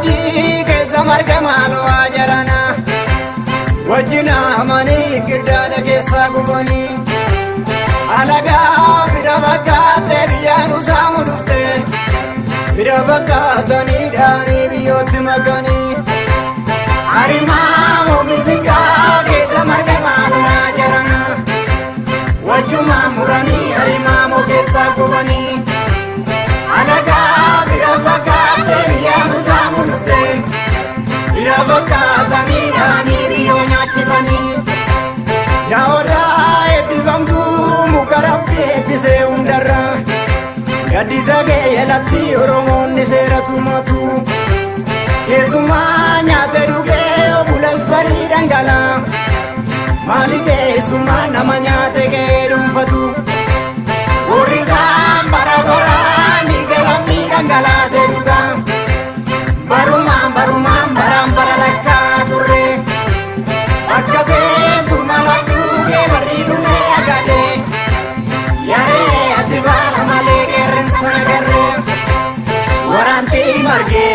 Qamadii keessa marga maaloo ajarana. Wajjin amanii girdaadha keessaa gubanii. Alagaa bira fakkaattee biyyaan usaamu dhufte. Bira fakkaatanii dhaanii biyyootti makanii. Arimaa moomisingaa keessa marga maaloo ajarana. Wajjuma muranii arimaa moo keessaa gubanii. Alagaa bira fakkaattee biyyaan usaamu dhufte. Bira fakkaatanii dhaanii biyyoo nyaachisanii. Yaa odaa eebbifamtuu muka rabbi eebbisee hundarra. Gaddisa kee jalatti Oromoonni seera tumatu. Keessumaa nyaate dhugee obulas barii dhangalaa. Maali keessumaa nama nyaate kee dhuunfatu. Warri isaan bara baraan dhiiga lammii dhangalaasee dhugaa. Barumaan barumaan baraan bara lakkaa turre. Akka seentu mala dhugee barri dhumee agalee. Yaree ati baala malee qeerransa agarree. Waraanti margee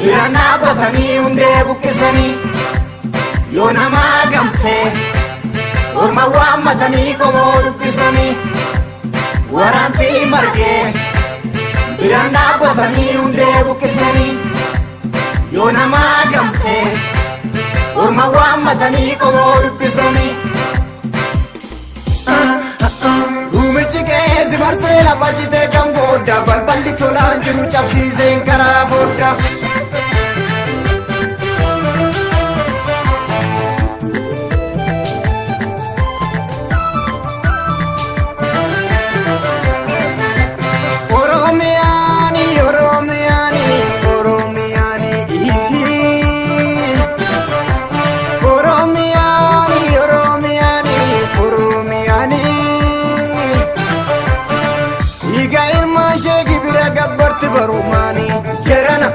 biraan dhaabbatanii hundee buqqisanii. Yoo namaa gamtee orma waammatanii qomoo dubbisanii. Waraanti margee biraan dhaabbatanii hundee buqqisanii. Yoo namaa gamtee orma waammatanii qomoo dubbisanii. Ruumichi keessi marsee lafa citee kan booda balballi tolaan jiru cabsiiseen karaa fodda. Oromiyaani Oromiyaani Oromiyaani Oromiyaani Oromiyaani Oromiyaani Dhiiga ilmaan ishee gibira gabbarti barumaani jedhana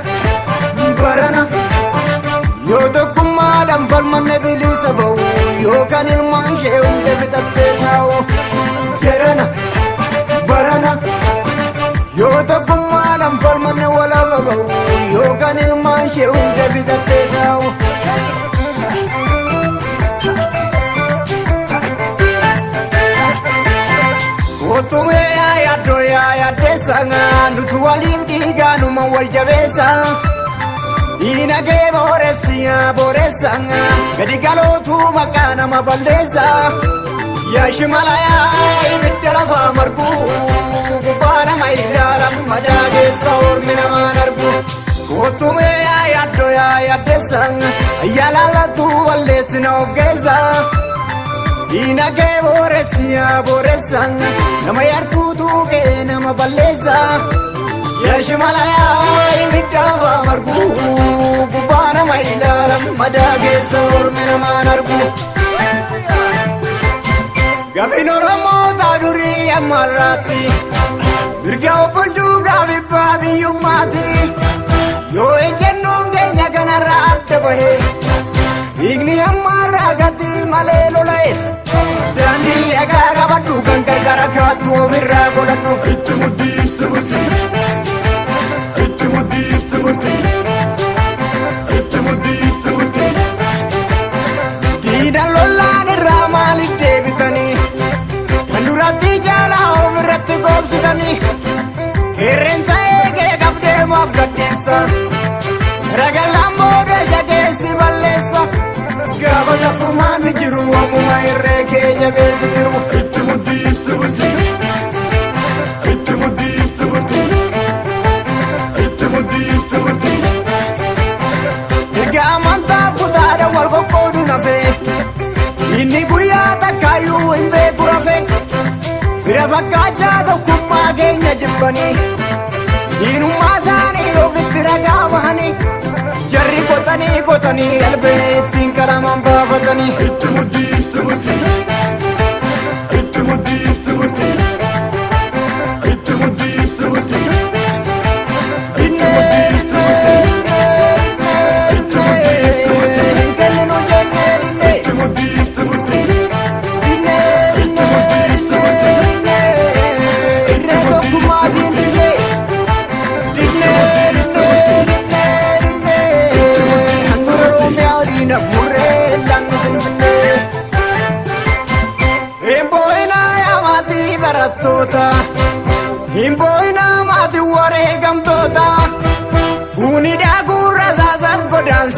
barana yoo tokkummaadhaan falmanne bilisa ba'u yookaan ilmaan ishee hunda fixattee taa'u jedhana barana yoo tokkummaadhaan falmanne walaba ba'u yookaan ilmaan ishee hunda fixattee taa'u. Otumee yaaddoo yaaddeessa nuti waliif dhiigaanuma wal jabeessa. Diinagee booressi booressa gadi galootu maqaa nama balleessa. Yaa shimala yaa ibidda lafaa margu gubbaa nama ilaala madaa keessa ormi namaan argu. Otumee yaaddoo yaaddeessa yaalaalatu balleessina of keessa. Diinagee booressi booressa nama yartuutu kee nama balleessa. Yaa shimala yaa ibidda lafaa margu gubbaa nama ilaala madaa keessa ormi namaan argu. Gaafiin Oromoota durii amma irraatti mirga of bulchuu gaaffii abbaa biyyummaati. Yoo ejjennoon keenya kanarraa adda bahee dhiigni amma irraa gati malee lola'e. Daandii dhagaa qabadhu kan gargaara kaattu ofirraa godhadhu. Itti muddi itti muddi. Itti muddi itti muddi. Itti muddi itti muddi. Diina lolaan irraa maaliif deebitanii? Kan duratti jaalaa ofirratti goobsitanii? Qeerrensa eegee qabdee maaf gaddeessa? Ragalaan booda ija keessi balleessa. Gaafa safurmaan jiru ammuma irree keenya keessa jiru. Itti muddi itti muddi. Itti muddi itti muddi. Itti muddi itti muddi. Erga amantaa kutaadha wal qoqqoodu nafee. Inni guyyaa takkaayyuu hin beeku rafee. Fira fakkaachaa tokkummaa keenya jibbanii. Diinummaa isaanii ofitti ragaa bahanii. Jarri qotanii qotanii albee ittiin qalamaan baafatanii. Itti muddi itti muddi. Itti muddi itti muddi. Itti muddi itti muddi. Itti muddi itti muddi. Itti muddi itti muddi. Hin kenninu jennee dinnee. Itti muddi itti muddi. Dinnee dinnee dinnee dinnee. Irree tokkummaatiin dinnee. Dinnee dinnee dinnee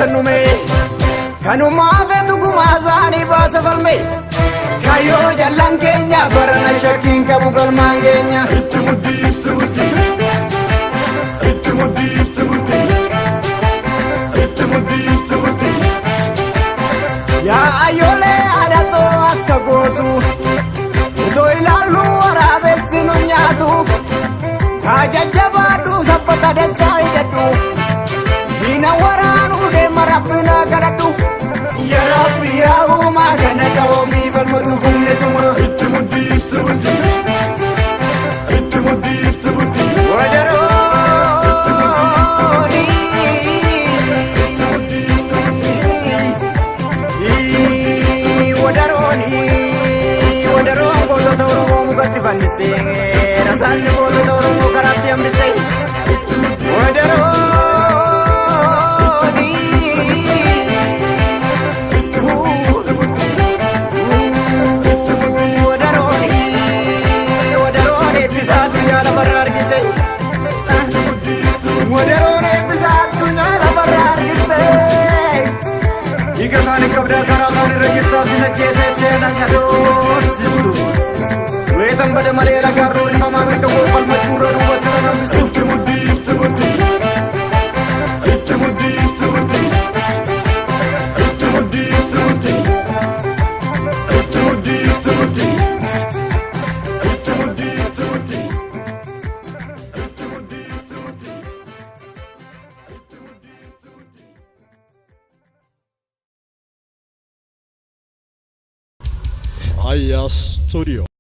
keessan dhume. Kanumaa feetu gumaa isaanii baasa falme. Kayyoo jallaan keenya barana shakkiin qabu galmaan keenya. Itti muddi, itti muddi. Itti muddi, itti muddi. Itti muddi, itti muddi. Yaa ayyoolee aadatoo akka gootu. Otoo ilaallu waraabessi nu nyaatu. Haa jajjabaadhu sabbata dachaa hidhadhu. Diina waraanuu deema rabbina kadhadhu. Yaa Rabbi yaa uumaa kana qahoomii falmatu humni suma. Itti muddi, itti muddi. Itti muddi, itti muddi. Wadarooni. Wadarooni. Wadaroon gootota Oromoo mukatti fannistee. Rasaasni gootota Oromoo karaatti hambistee. Wadarooni. Wadarooni. Wadaroon eebbisaa addunyaa lafarra argite. Wadaroon eebbisaa addunyaa lafarra argite. Dhiiga isaanii qabdaa karaa isaan irra jirtaa sin ajjeesa itti dhaqadoorsistu. Weetan bada malee lagaan roorrifamaa mirga koo falmachuurra duubatti nan hambisu. Itti muddi, itti muddi. Itti muddi, itti muddi. Itti muddi, itti muddi. Itti muddi, itti muddi. Itti muddi, itti muddi. Itti muddi, itti muddi. Itti muddi, itti muddi. Raya Studio.